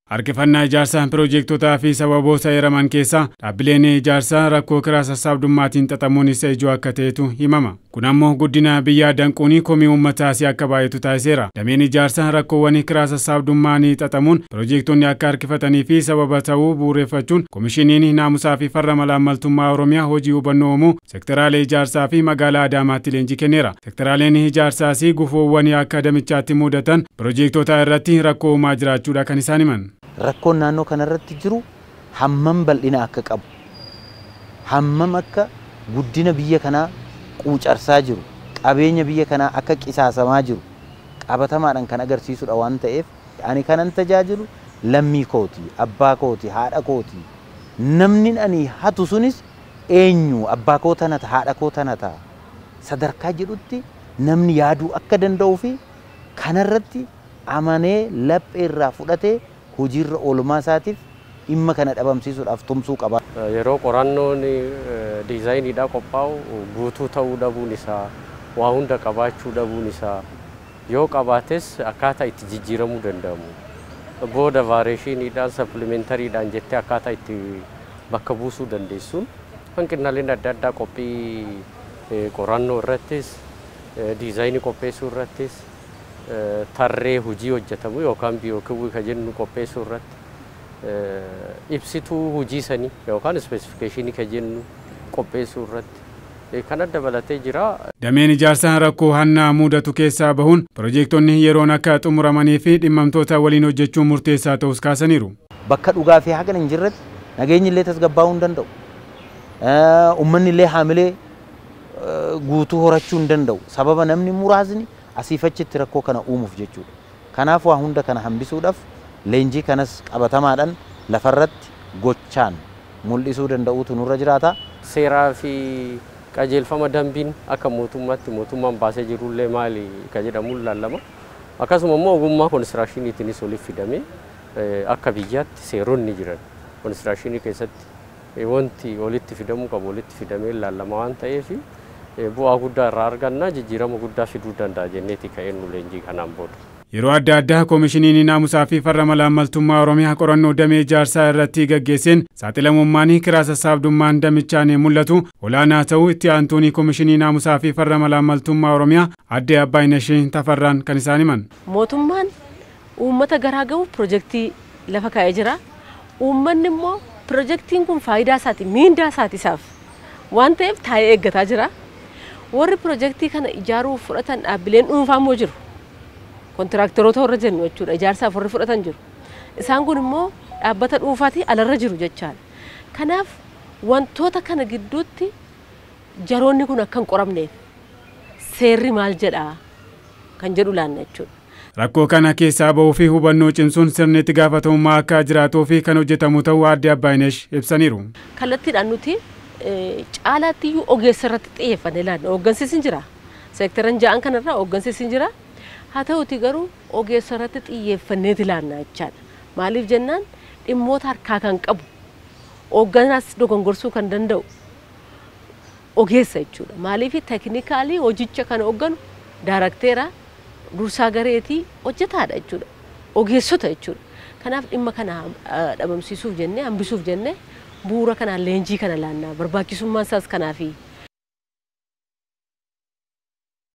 Harkifannaa ijaarsaa piroojeektotaa fi sababoota eeraman keessaa dhaabbileen ijaarsaa rakkoo kiraa sassaabdummaatiin xaxamuun isa ijoo akka ta'etu himama. Kun ammoo guddina biyyaa danquun komii uummataas akka baay'atu taasiseera. Dameen ijaarsaa rakkoowwan kiraa sassaabdummaan xaxamuun piroojeektonni akka harkifatanii fi sababa ta'uu bu'uureffachuun Komishiniin Naamusaa fi Farra Malaammaltummaa Oromiyaa hojii hubannoo uumuu sektoraalee ijaarsaa fi magaalaa Adaamaatti leenjii kenneera. Sektoraaleen ijaarsaas gufuuwwan akka damichaatti mudatan piroojeektota irratti rakkoo uumaa jiraachuudha kan isaan himan. Rakkoon naannoo kanarratti jiru hammam bal'ina akka qabu, hammam akka guddina biyya kanaa quucarsaa jiru, qabeenya biyya kanaa akka qisaasamaa jiru qabatamaadhaan kan agarsiisudha waan ta'eef ani kanan tajaajilu lammii kooti, abbaa kooti, haadha kooti. Namni ani hatu sunis eenyu abbaa koo tana ta'a, haadha koo tana ta'a sadarkaa jedhutti namni yaaduu akka danda'uu fi kanarratti amanee laphee irraa fudhatee hojiirra oolmaa isaatiif dhimma kana dhabamsiisuudhaaf tumsuu qaba. Yeroo qorannoon diizaayiniidhaa qophaa'u guutuu ta'uu dhabuun isaa, waa hunda qabaachuu dhabuun isaa, yoo qabaates akkaataa itti jijjiiramuu danda'amu. Booda vaareeshiniidhaan sapplimentariidhaan jettee akkaataa itti bakka buusuu dandeessuun hanqinaaleen adda addaa qophii qorannoo irrattis diizaayinii qopheessuu irrattis tarree hojii hojjetamu yookaan BOQ kan jennu qopheessuu irratti ibsituu hojii sanii yookaan ispeesifikeeshinii kan jennu qopheessuu irratti kana dabalatee jira. Dameen ijaarsaa rakkoo hannaa mudatu keessaa bahuun piroojeektonni yeroon akka xumuramanii fi dhimmamtoota waliin hojjechuun murteessaa ta'us kaasaniiru. Bakka dhugaa fi haqni hin jirretti nageenyi illee tasgabbaa'uu hin danda'u. Uummanni illee haamilee guutuu horachuu hin danda'u. Sababa namni muraasni asiif achitti rakkoo kana uumuuf jechuudha. Kanaaf waa hunda kana hambisuudhaaf leenjii kanas qabatamaadhaan lafarratti gochaan mul'isuu danda'uutu nurra jiraata. Seeraa fi qajeelfama dambiin akka mootummaatti mootummaan baasee jirullee maali ka jedhamu lallama. Akkasuma immoo ogummaa konistiraakshiiniitiinis walitti fidamee akka biyyaatti seeronni jiran konistiraakshinii keessatti wanti walitti fidamuu qabu walitti fidamee lallama waan ta'eef bu'aa guddaa irraa arganna jijjiirama guddaa fiduu danda'a jenneeti ka'een nu leenjii kanaan booda. Yeroo adda addaa Komishiniin Naamusaa fi Farra Malaammaltummaa Oromiyaa qorannoo damee ijaarsaa irratti gaggeesseen saaxilamummaan kiraa sassaabdummaan damichaan mul'atu olaanaa ta'uu itti aantuun Komishinii Naamusaa fi Farra Malaammaltummaa Oromiyaa aadde Abbaayinashee Tafarraan kan isaan himan. Mootummaan uummata garaa gahuuf piroojeektii lafa kaa'ee jira. Uummanni immoo piroojeektiin kun faayidaa isaati, miindaa isaati isaaf waan ta'eef taa'ee eeggataa jira. Warri piroojeektii kana ijaaruuf fudhatan dhaabbileen dhuunfaa immoo jiru. Kontiraaktaroota warra jennu jechuudha, ijaarsaaf warri fudhatan jiru. Isaan kun immoo dhaabbata dhuunfaatii alarra jiru jechaadha. Kanaaf wantoota kana gidduutti jaroonni kun akka hin qoramneef seerri maal jedhaa kan jedhu laanna jechuudha. Rakkoo kana keessaa bahuu fi hubannoo cimsuun sirni itti gaafatamummaa akka jiraatuu fi kan hojjetamu ta'uu aadde Abbaayinash ibsaniiru. Kallattiidhaan nuti caalaatti iyyuu ogeessa irratti xiyyeeffannee laanna. Hooggansis hin jira. Seektaran ja'an kanarraa hooggansis hin jira. Haa ta'uti garuu ogeessa irratti xiyyeeffanneeti laanna jechaadha. Maaliif jennaan dhimmoota harkaa kan qabu hoogganaas dogongorsuu kan danda'u ogeessa jechuudha. Maaliif teeknikaalii hojicha kan hoogganu daarakteera dursaa gareetii hojjetaadha jechuudha. Ogeessota jechuudha. Kanaaf dhimma kana dhabamsiisuuf jennee hambisuuf jennee bu'uura kanaan leenjii kana laannaa barbaachisummaan isaas kanaafi.